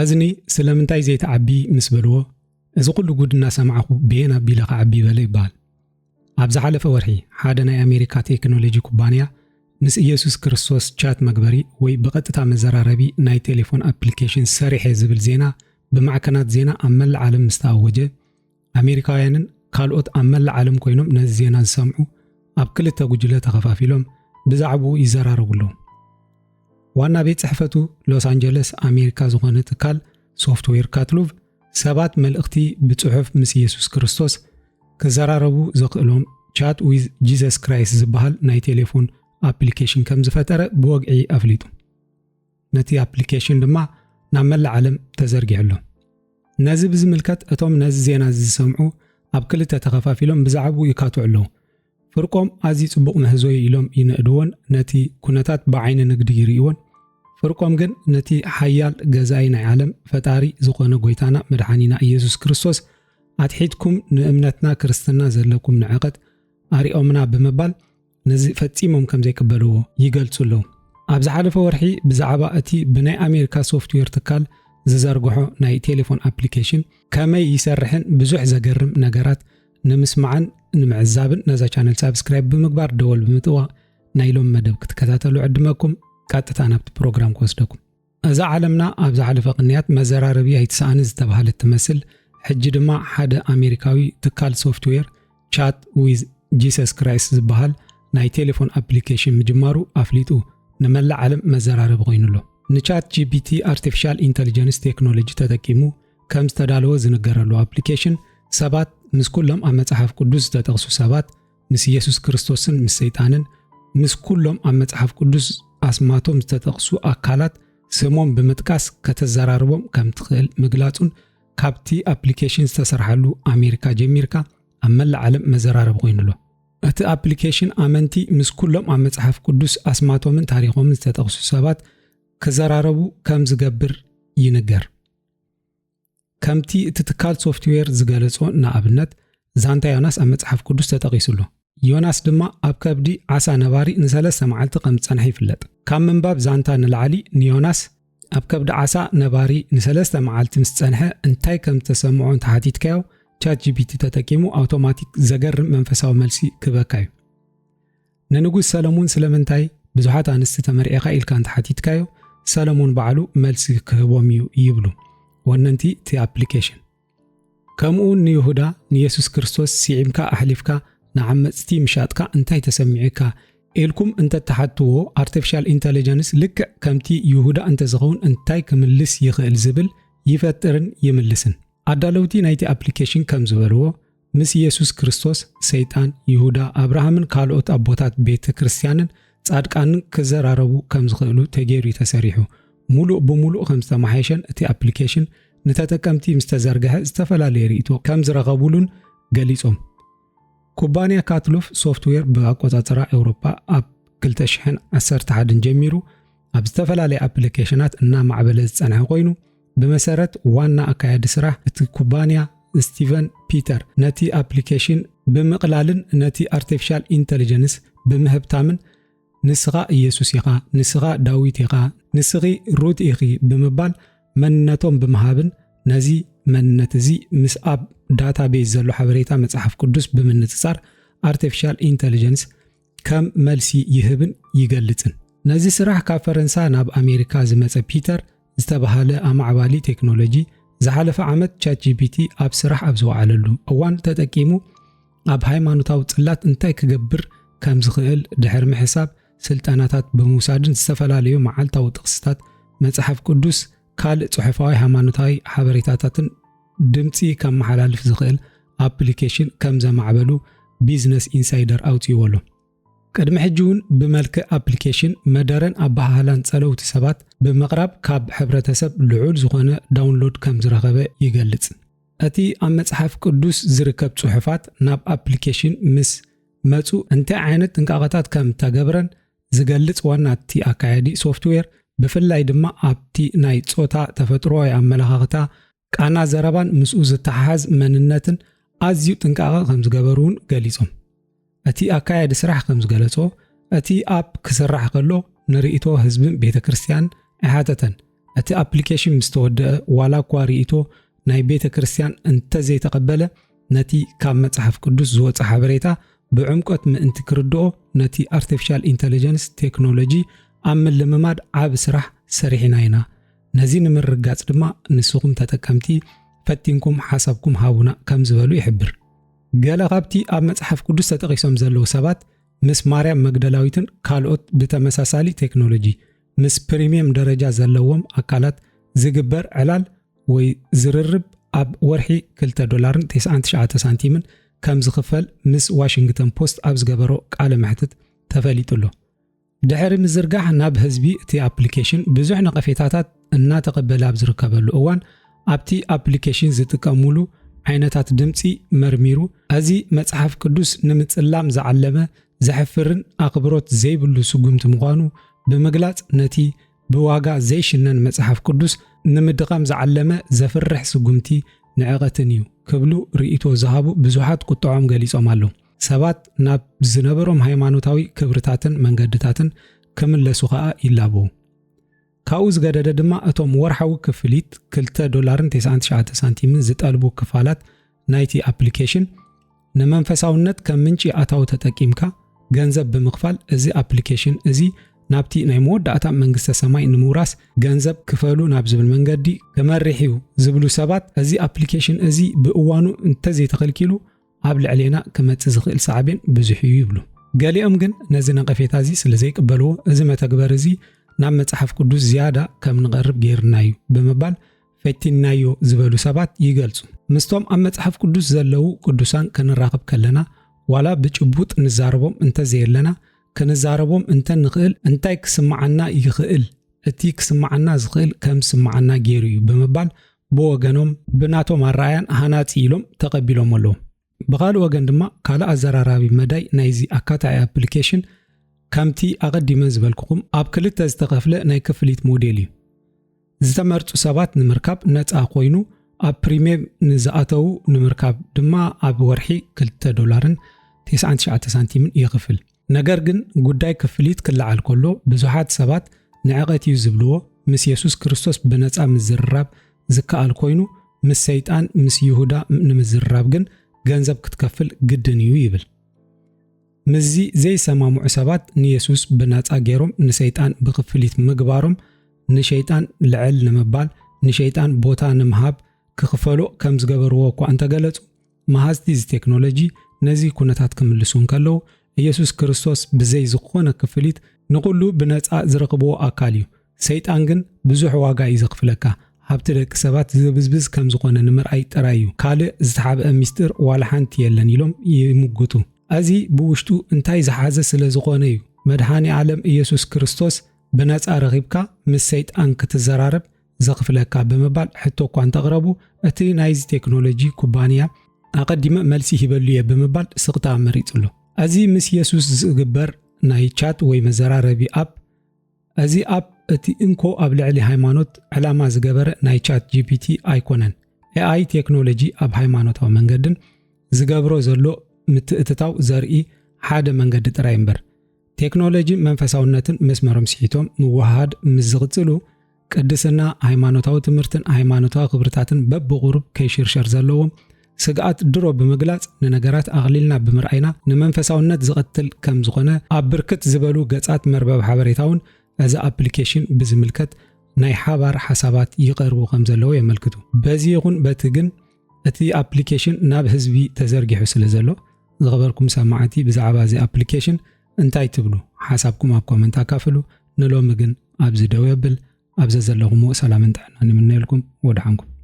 እዝኒ ስለምንታይ ዘይትዓቢ ምስ በልዎ፣ እዚ ኩሉ ጉድ እናሰማዕኹ በየን ኣቢለ ክዓቢ በለ ይበሃል። ኣብ ዝሓለፈ ወርሒ ሓደ ናይ ኣሜሪካ ቴክኖሎጂ ኩባንያ ምስ ኢየሱስ ክርስቶስ ቻት መግበሪ ወይ ብቐጥታ መዘራረቢ ናይ ቴሌፎን ኣፕሊኬሽን ሰሪሐ ዝብል ዜና ብማዕከናት ዜና ኣብ መላእ ዓለም ምስ ተኣወጀ፣ ኣሜሪካውያንን ካልኦት ኣብ መላእ ዓለም ኮይኖም ነዚ ዜና ዝሰምዑ ኣብ ክልተ ጉጅለ ተኸፋፊሎም ብዛዕባኡ ይዘራረቡ ኣለዉ። ዋና ቤት ጽሕፈቱ ሎስ ኣንጀለስ ኣሜሪካ ዝኾነ ትካል ሶፍትዌር ካትሉቭ ሰባት መልእኽቲ ብጽሑፍ ምስ ኢየሱስ ክርስቶስ ክዘራረቡ ዘኽእሎም ቻት ዊዝ ጂሰስ ክራይስት ዝበሃል ናይ ቴሌፎን ኣፕሊኬሽን ከም ዝፈጠረ ብወግዒ ኣፍሊጡ። ነቲ ኣፕሊኬሽን ድማ ናብ መላእ ዓለም ተዘርጊሑ ኣሎ። ነዚ ብዝምልከት እቶም ነዚ ዜና እዚ ዝሰምዑ ኣብ ክልተ ተኸፋፊሎም ብዛዕባኡ ይካትዑ ኣለዉ። ፍርቆም ኣዝዩ ጽቡቕ ምህዞ እዩ ኢሎም ይንእድዎን ነቲ ኩነታት ብዓይኒ ንግዲ ይርእይዎን። ፍርቆም ግን ነቲ ሓያል ገዛኢ ናይ ዓለም ፈጣሪ ዝኾነ ጎይታና መድሓኒና ኢየሱስ ክርስቶስ ኣትሒትኩም ንእምነትና ክርስትና ዘለኩም ንዕቀት ኣሪኦምና ብምባል ነዚ ፈጺሞም ከም ዘይቅበልዎ ይገልጹ ኣለዉ። ኣብ ዝሓለፈ ወርሒ ብዛዕባ እቲ ብናይ ኣሜሪካ ሶፍትዌር ትካል ዝዘርግሖ ናይ ቴሌፎን ኣፕሊኬሽን ከመይ ይሰርሕን ብዙሕ ዘገርም ነገራት ንምስማዕን ንምዕዛብን ነዛ ቻነል ሳብስክራይብ ብምግባር ደወል ብምጥዋቕ ናይ ሎም መደብ ክትከታተሉ ዕድመኩም ቀጥታ ናብቲ ፕሮግራም ክወስደኩም። እዛ ዓለምና ኣብ ዝሓለፈ ቅንያት መዘራረቢ ኣይትሰኣኒ ዝተባህለት ትመስል፣ ሕጂ ድማ ሓደ ኣሜሪካዊ ትካል ሶፍትዌር ቻት ዊዝ ጂሰስ ክራይስት ዝበሃል ናይ ቴሌፎን ኣፕሊኬሽን ምጅማሩ ኣፍሊጡ ንመላእ ዓለም መዘራረቢ ኮይኑ ኣሎ። ንቻት ጂፒቲ ኣርቲፊሻል ኢንተሊጀንስ ቴክኖሎጂ ተጠቂሙ ከም ዝተዳለወ ዝንገረሉ ኣፕሊኬሽን ሰባት ምስ ኩሎም ኣብ መጽሓፍ ቅዱስ ዝተጠቕሱ ሰባት፣ ምስ ኢየሱስ ክርስቶስን ምስ ሰይጣንን፣ ምስ ኩሎም ኣብ መጽሓፍ ቅዱስ ኣስማቶም ዝተጠቕሱ ኣካላት ስሞም ብምጥቃስ ከተዘራርቦም ከም ትኽእል ምግላጹን ካብቲ ኣፕሊኬሽን ዝተሰርሓሉ ኣሜሪካ ጀሚርካ ኣብ መላእ ዓለም መዘራረቢ ኮይኑ ኣሎ። እቲ ኣፕሊኬሽን ኣመንቲ ምስ ኩሎም ኣብ መጽሓፍ ቅዱስ ኣስማቶምን ታሪኾምን ዝተጠቕሱ ሰባት ክዘራረቡ ከም ዝገብር ይንገር። ከምቲ እቲ ትካል ሶፍትዌር ዝገለጾ ንኣብነት ዛንታ ዮናስ ኣብ መጽሓፍ ቅዱስ ተጠቒሱ ኣሎ። ዮናስ ድማ ኣብ ከብዲ ዓሳ ነባሪ ንሰለስተ መዓልቲ ከም ዝጸንሐ ይፍለጥ። ካብ ምንባብ ዛንታ ንላዕሊ ንዮናስ ኣብ ከብዲ ዓሳ ነባሪ ንሰለስተ መዓልቲ ምስ ጸንሐ እንታይ ከም ዝተሰምዖ እንተሓቲትካዮ ቻት ጂፒቲ ተጠቂሙ ኣውቶማቲክ ዘገርም መንፈሳዊ መልሲ ክህበካ እዩ። ንንጉስ ሰለሙን ስለምንታይ ብዙሓት ኣንስቲ ተመርዒኻ ኢልካ እንተሓቲትካዮ ሰለሙን ባዕሉ መልሲ ክህቦም እዩ ይብሉ ወነንቲ እቲ ኣፕሊኬሽን። ከምኡ እውን ንይሁዳ ንየሱስ ክርስቶስ ስዒምካ ኣሕሊፍካ ንዓመፅቲ ምሻጥካ እንታይ ተሰሚዑካ ኢልኩም እንተተሓትዎ ኣርቲፊሻል ኢንተለጀንስ ልክዕ ከምቲ ይሁዳ እንተዝኸውን እንታይ ክምልስ ይኽእል ዝብል ይፈጥርን ይምልስን። ኣዳለውቲ ናይቲ ኣፕሊኬሽን ከም ዝበልዎ ምስ ኢየሱስ ክርስቶስ ሰይጣን ይሁዳ ኣብርሃምን ካልኦት ኣቦታት ቤተ ክርስቲያንን ጻድቃንን ክዘራረቡ ከም ዝኽእሉ ተገይሩ እዩ ተሰሪሑ። ሙሉእ ብሙሉእ ከም ዝተማሓየሸን እቲ ኣፕሊኬሽን ንተጠቀምቲ ምስ ተዘርግሐ ዝተፈላለየ ርእይቶ ከም ዝረኸቡሉን ገሊጾም። ኩባንያ ካትሉፍ ሶፍትዌር ብኣቆጻጽራ ኤውሮጳ ኣብ ክልተ ሽሕን ዓሰርተ ሓደን ጀሚሩ ኣብ ዝተፈላለየ ኣፕሊኬሽናት እናማዕበለ ዝጸንሐ ኮይኑ ብመሰረት ዋና ኣካያዲ ስራሕ እቲ ኩባንያ ስቲቨን ፒተር ነቲ ኣፕሊኬሽን ብምቕላልን ነቲ ኣርቲፊሻል ኢንተለጀንስ ብምህብታምን ንስኻ ኢየሱስ ኢኻ፣ ንስኻ ዳዊት ኢኻ፣ ንስኺ ሩት ኢኺ ብምባል መንነቶም ብምሃብን ነዚ መንነት እዚ ምስ ኣብ ዳታቤዝ ዘሎ ሓበሬታ መጽሓፍ ቅዱስ ብምንጽጻር ኣርቲፊሻል ኢንተለጀንስ ከም መልሲ ይህብን ይገልጽን። ነዚ ስራሕ ካብ ፈረንሳ ናብ ኣሜሪካ ዝመጸ ፒተር ዝተባህለ ኣማዕባሊ ቴክኖሎጂ ዝሓለፈ ዓመት ቻት ጂፒቲ ኣብ ስራሕ ኣብ ዝወዓለሉ እዋን ተጠቂሙ ኣብ ሃይማኖታዊ ጽላት እንታይ ክገብር ከም ዝኽእል ድሕሪ ምሕሳብ ስልጠናታት ብምውሳድን ዝተፈላለዩ መዓልታዊ ጥቕስታት መጽሓፍ ቅዱስ ካልእ ጽሑፋዊ ሃይማኖታዊ ሓበሬታታትን ድምጺ ከመሓላልፍ ዝኽእል ኣፕሊኬሽን ከም ዘማዕበሉ ቢዝነስ ኢንሳይደር ኣውጺእዎ ኣሎ። ቅድሚ ሕጂ እውን ብመልክዕ ኣፕሊኬሽን መደረን ኣበሃህላን ጸለውቲ ሰባት ብምቕራብ ካብ ሕብረተሰብ ልዑል ዝኾነ ዳውንሎድ ከም ዝረኸበ ይገልጽ። እቲ ኣብ መጽሓፍ ቅዱስ ዝርከብ ጽሑፋት ናብ ኣፕሊኬሽን ምስ መጹ እንታይ ዓይነት ጥንቃቐታት ከም እተገብረን ዝገልጽ ዋና እቲ ኣካያዲ ሶፍትዌር ብፍላይ ድማ ኣብቲ ናይ ጾታ፣ ተፈጥሮኣዊ ኣመለኻኽታ፣ ቃና ዘረባን ምስኡ ዝተሓሓዝ መንነትን ኣዝዩ ጥንቃቐ ከም ዝገበሩ እውን ገሊጾም። እቲ ኣካያዲ ስራሕ ከም ዝገለጾ እቲ ኣፕ ክስራሕ ከሎ ንርእይቶ ህዝብን ቤተ ክርስቲያን ኣይሓተተን። እቲ ኣፕሊኬሽን ምስ ተወደአ፣ ዋላ እኳ ርእይቶ ናይ ቤተ ክርስቲያን እንተዘይተቐበለ፣ ነቲ ካብ መጽሓፍ ቅዱስ ዝወጸ ሓበሬታ ብዕምቆት ምእንቲ ክርድኦ፣ ነቲ ኣርቲፊሻል ኢንተለጀንስ ቴክኖሎጂ ኣብ ምልምማድ ዓቢ ስራሕ ሰሪሕና ኢና። ነዚ ንምርግጋጽ ድማ ንስኹም ተጠቀምቲ ፈቲንኩም ሓሳብኩም ሃቡና ከም ዝበሉ ይሕብር። ገለ ካብቲ ኣብ መጽሓፍ ቅዱስ ተጠቒሶም ዘለዉ ሰባት ምስ ማርያም መግደላዊትን ካልኦት ብተመሳሳሊ ቴክኖሎጂ ምስ ፕሪምየም ደረጃ ዘለዎም ኣካላት ዝግበር ዕላል ወይ ዝርርብ ኣብ ወርሒ ክልተ ዶላርን ተስዓን ትሽዓተ ሳንቲምን ከም ዝኽፈል ምስ ዋሽንግተን ፖስት ኣብ ዝገበሮ ቃለ መሕትት ተፈሊጡ ኣሎ። ድሕሪ ምዝርጋሕ ናብ ህዝቢ እቲ ኣፕሊኬሽን ብዙሕ ነቐፌታታት እናተቐበለ ኣብ ዝርከበሉ እዋን ኣብቲ ኣፕሊኬሽን ዝጥቀሙሉ ዓይነታት ድምፂ መርሚሩ፣ እዚ መጽሓፍ ቅዱስ ንምጽላም ዝዓለመ ዘሕፍርን ኣኽብሮት ዘይብሉ ስጉምቲ ምዃኑ ብምግላጽ፣ ነቲ ብዋጋ ዘይሽነን መጽሓፍ ቅዱስ ንምድኻም ዝዓለመ ዘፍርሕ ስጉምቲ ንዕቐትን እዩ ክብሉ ርእይቶ ዝሃቡ ብዙሓት ቁጥዖም ገሊጾም ኣለዉ። ሰባት ናብ ዝነበሮም ሃይማኖታዊ ክብርታትን መንገድታትን ክምለሱ ከኣ ይላበዉ። ካብኡ ዝገደደ ድማ እቶም ወርሓዊ ክፍሊት ክልተ ዶላርን ተስዓን ትሽዓተ ሳንቲምን ዝጠልቡ ክፋላት ናይቲ ኣፕሊኬሽን ንመንፈሳውነት ከም ምንጪ ኣታዊ ተጠቂምካ ገንዘብ ብምኽፋል እዚ ኣፕሊኬሽን እዚ ናብቲ ናይ መወዳእታ መንግስተ ሰማይ ንምውራስ ገንዘብ ክፈሉ ናብ ዝብል መንገዲ ክመርሕ እዩ ዝብሉ ሰባት፣ እዚ ኣፕሊኬሽን እዚ ብእዋኑ እንተዘይተኸልኪሉ ኣብ ልዕሌና ክመጽእ ዝኽእል ሳዕቤን ብዙሕ እዩ ይብሉ። ገሊኦም ግን ነዚ ነቐፌታ እዚ ስለ ዘይቅበልዎ፣ እዚ መተግበሪ እዚ ናብ መጽሓፍ ቅዱስ ዝያዳ ከም ንቐርብ ገይርና እዩ ብምባል ፈቲንናዮ ዝበሉ ሰባት ይገልጹ። ምስቶም ኣብ መጽሓፍ ቅዱስ ዘለዉ ቅዱሳን ክንራኸብ ከለና፣ ዋላ ብጭቡጥ ንዛረቦም እንተዘየለና፣ ክንዛረቦም እንተንኽእል እንታይ ክስምዓና ይኽእል? እቲ ክስምዓና ዝኽእል ከም ዝስምዓና ገይሩ እዩ ብምባል ብወገኖም ብናቶም ኣረኣያን ሃናጺ ኢሎም ተቐቢሎም ኣለዉ። ብኻልእ ወገን ድማ ካልእ ኣዘራራቢ መዳይ ናይዚ ኣካታዒ ኣፕሊኬሽን ከምቲ ኣቐዲመ ዝበልኩኹም ኣብ ክልተ ዝተኸፍለ ናይ ክፍሊት ሞዴል እዩ። ዝተመርጹ ሰባት ንምርካብ ነጻ ኮይኑ ኣብ ፕሪምየም ንዝኣተዉ ንምርካብ ድማ ኣብ ወርሒ ክልተ ዶላርን ተስዓን ትሽዓተ ሳንቲምን ይኽፍል። ነገር ግን ጉዳይ ክፍሊት ክለዓል ከሎ ብዙሓት ሰባት ንዕቐት እዩ ዝብልዎ። ምስ የሱስ ክርስቶስ ብነጻ ምዝርራብ ዝከኣል ኮይኑ ምስ ሰይጣን ምስ ይሁዳ ንምዝርራብ ግን ገንዘብ ክትከፍል ግድን እዩ ይብል። ምስዚ ዘይሰማምዑ ሰባት ንየሱስ ብናጻ ገይሮም ንሰይጣን ብኽፍሊት ምግባሮም ንሸይጣን ልዕል ንምባል ንሸይጣን ቦታ ንምሃብ ክኽፈሎ ከም ዝገበርዎ እኳ እንተገለጹ፣ መሃዝቲ እዚ ቴክኖሎጂ ነዚ ኩነታት ክምልሱ እንከለዉ፣ ኢየሱስ ክርስቶስ ብዘይ ዝኾነ ክፍሊት ንኹሉ ብነጻ ዝረኽብዎ ኣካል እዩ። ሰይጣን ግን ብዙሕ ዋጋ እዩ ዘኽፍለካ። ሃብቲ ደቂ ሰባት ዝብዝብዝ ከም ዝኾነ ንምርኣይ ጥራይ እዩ። ካልእ ዝተሓብአ ምስጢር ዋላ ሓንቲ የለን ኢሎም ይምጉቱ። እዚ ብውሽጡ እንታይ ዝሓዘ ስለ ዝኾነ እዩ። መድሃኔ ዓለም ኢየሱስ ክርስቶስ ብነጻ ረኺብካ ምስ ሰይጣን ክትዘራረብ ዘኽፍለካ ብምባል ሕቶ እኳ እንተቕረቡ፣ እቲ ናይዚ ቴክኖሎጂ ኩባንያ ኣቐዲመ መልሲ ሂበሉ እየ ብምባል ስቕታ መሪጹ ኣሎ። እዚ ምስ የሱስ ዝግበር ናይ ቻት ወይ መዘራረቢ ኣፕ፣ እዚ ኣፕ እቲ እንኮ ኣብ ልዕሊ ሃይማኖት ዕላማ ዝገበረ ናይ ቻት ጂ ፒ ቲ ኣይኮነን። ኤ ኣይ ቴክኖሎጂ ኣብ ሃይማኖታዊ መንገድን ዝገብሮ ዘሎ ምትእትታው ዘርኢ ሓደ መንገዲ ጥራይ እምበር። ቴክኖሎጂን መንፈሳውነትን መስመሮም ስሒቶም ምውህሃድ ምስ ዝቕጽሉ፣ ቅድስና፣ ሃይማኖታዊ ትምህርትን ሃይማኖታዊ ክብርታትን በብቑሩብ ከይሽርሸር ዘለዎም ስግኣት ድሮ ብምግላጽ፣ ንነገራት ኣቕሊልና ብምርኣይና ንመንፈሳውነት ዝቐትል ከም ዝኾነ ኣብ ብርክት ዝበሉ ገጻት መርበብ ሓበሬታ እውን እዚ ኣፕሊኬሽን ብዝምልከት ናይ ሓባር ሓሳባት ይቐርቡ ከም ዘለዉ የመልክቱ። በዚ ይኹን በቲ ግን እቲ ኣፕሊኬሽን ናብ ህዝቢ ተዘርጊሑ ስለ ዘሎ፣ ዝኸበርኩም ሰማዕቲ ብዛዕባ እዚ ኣፕሊኬሽን እንታይ ትብሉ? ሓሳብኩም ኣብ ኮመንት ኣካፍሉ። ንሎሚ ግን ኣብዚ ደው የብል። ኣብ ዘዘለኹምዎ ሰላምን ጥዕናን ይምነየልኩም። ወድሓንኩም።